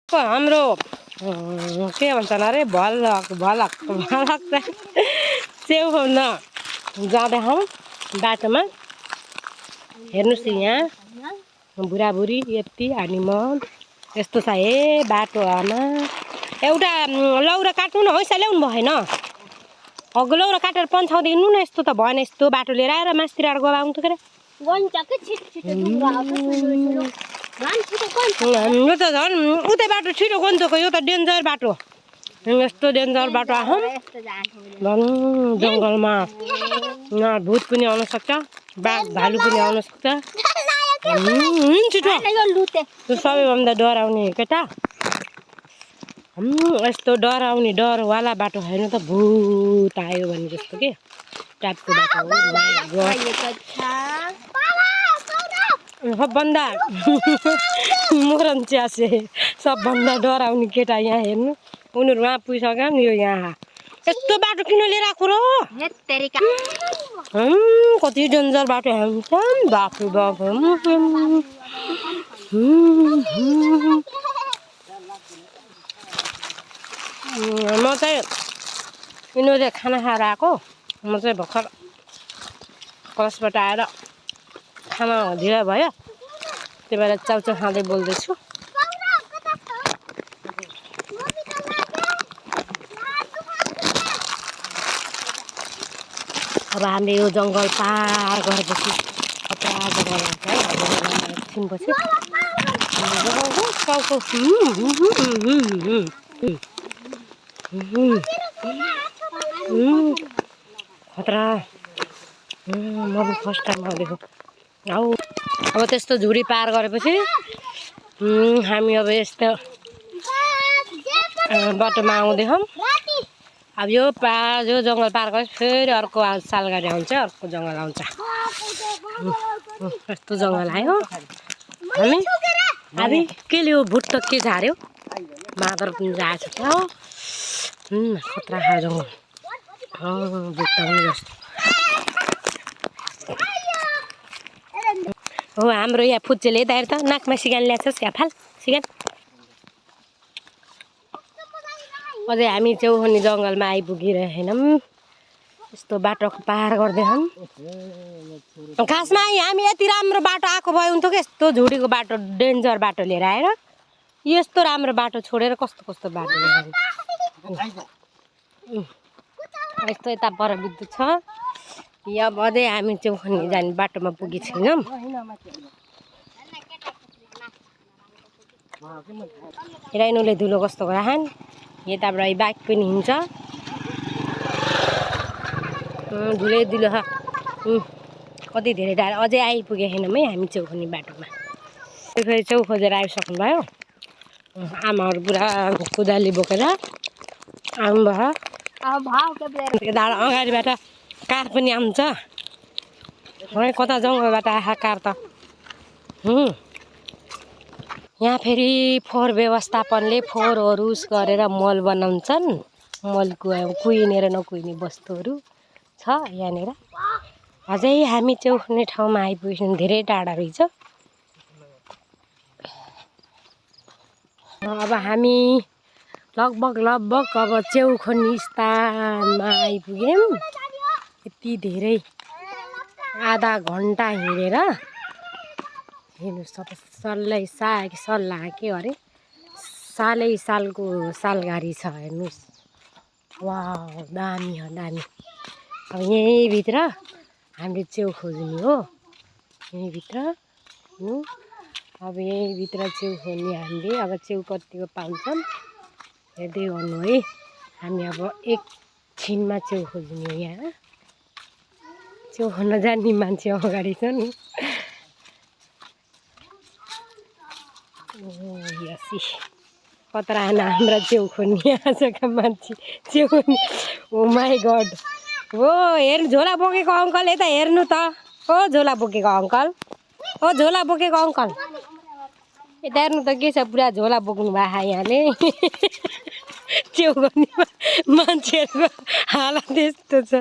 हाम्रो के भन्छन् अरे भलक चाहिँ च्याउ खाउन जाँदैछौँ बाटोमा। हेर्नुहोस् यहाँ बुढाबुढी यति अनि म यस्तो छ हे बाटो आमा। एउटा लौरा काट्नु न हैसा ल्याउनु भएन। अघि लौरा काटेर पन्छाउँदिनु न। यस्तो त भएन। यस्तो बाटो लिएर आएर मास्तिर गयो आउनु त के यो त झन् उतै बाटो छिटो गन्छको। यो त डेन्जर बाटो। यस्तो डेन्जर बाटो आउँ झन् जङ्गलमा यहाँ भूत पनि आउन सक्छ, बाघ भालु पनि आउन सक्छ। छिटो त्यो सबैभन्दा डराउने केटा। यस्तो डराउने डरवाला बाटो होइन त भूत आयो भने जस्तो के टाइपको बाटो हो। सबभन्दा मोरन च्यासे सबभन्दा डराउने केटा यहाँ हेर्नु। उनीहरू वहाँ पुगिसक्यो नि। यो यहाँ यस्तो बाटो किन लिएर आएको र? कति डेन्जर बाटो हुन्छ बाफु बाफ। म चाहिँ यिनीहरूले खाना खाएर आएको। म चाहिँ भर्खर कलेजबाट आएर खाना ढिलो भयो, त्यही भएर चाउचाउ खाँदै बोल्दैछु। अब हामीले यो जङ्गल पार गरेपछि कता जग्गा लाग्छ है एकछिनपछि खतरा। म पनि फर्स्ट टाइम आउँदैछु। अब त्यस्तो झुडी पार गरेपछि हामी अब यस्तो बाटोमा आउँदैछौँ। अब यो जङ्गल पार गरेपछि फेरि अर्को सालगाडी आउँछ, अर्को जङ्गल आउँछ। यस्तो जङ्गल आयो हामी। हामी के लियो भुट त के झार्यो मादर पनि जाएछ क्या। खतरा खा जङ्गल भुट्टा पनि जस्तो हो। हाम्रो यहाँ फुच्चेले दाएर त नाकमा सिगान ल्याएको छ। यहाँ फाल सिगान। अझै हामी चौखनी जङ्गलमा आइपुगिरहेनौँ। यस्तो बाटो पार गर्दैछौँ। खासमा हामी यति राम्रो बाटो आएको भयो हुन्थ्यो कि यस्तो झुडीको बाटो डेन्जर बाटो लिएर आएर यस्तो राम्रो बाटो छोडेर कस्तो कस्तो बाटो लिएर यस्तो यता पर विद्युत छ। यहाँ अझै हामी चौखनी जाने बाटोमा पुगेछौँ। राइनुले धुलो कस्तो राखन्। यताबाट बाइक पनि हिँड्छ। धुलै धुलो छ। कति धेरै टाढा अझै आइपुगेको छैनौँ है हामी चौखनी बाटोमा। फेरि चेउ खोजेर आइसक्नु भयो। आमाहरू पुरा कुदाली बोकेर आउनुभयो। अगाडिबाट कार पनि आउँछ। है कता जङ्गलबाट आएको कार त। यहाँ फेरि फोहोर व्यवस्थापनले फोहोरहरू गरेर मल बनाउँछन्। मल कुहिनेर नकुहिने वस्तुहरू छ यहाँनिर। अझै हामी चौखनी ठाउँमा आइपुग्यौँ। धेरै टाढा रहेछ। अब हामी लगभग अब चौखनी स्थानमा आइपुग्यौँ। यति धेरै आधा घन्टा हिँडेर हेर्नुहोस्। सल्लाह के अरे सालै सालको सालगाडी छ हेर्नुहोस्। वाउ दामी हो दामी। अब यहीँभित्र हामीले च्याउ खोज्ने हो। यहीँभित्र अब यहीँभित्र च्याउ खोज्ने हामीले। अब च्याउ कतिको पाउँछन् हेर्दै गर्नु है। हामी अब एकछिनमा च्याउ खोज्ने हो। यहाँ च्याउ खोज्न जाने मान्छे अगाडि छ नि। यसी कतरा हाम्रा च्याउ खोज्ने आजका मान्छे च्याउ खोज्ने। ओ माई गड। हो हेर्नु झोला बोकेको अङ्कल यता हेर्नु त। ओ झोला बोकेको अङ्कल। ओ झोला बोकेको अङ्कल यता हेर्नु त के छ। पुरा झोला बोक्नु भएको यहाँले। च्याउ खोज्ने मान्छेहरूको हालत यस्तो छ।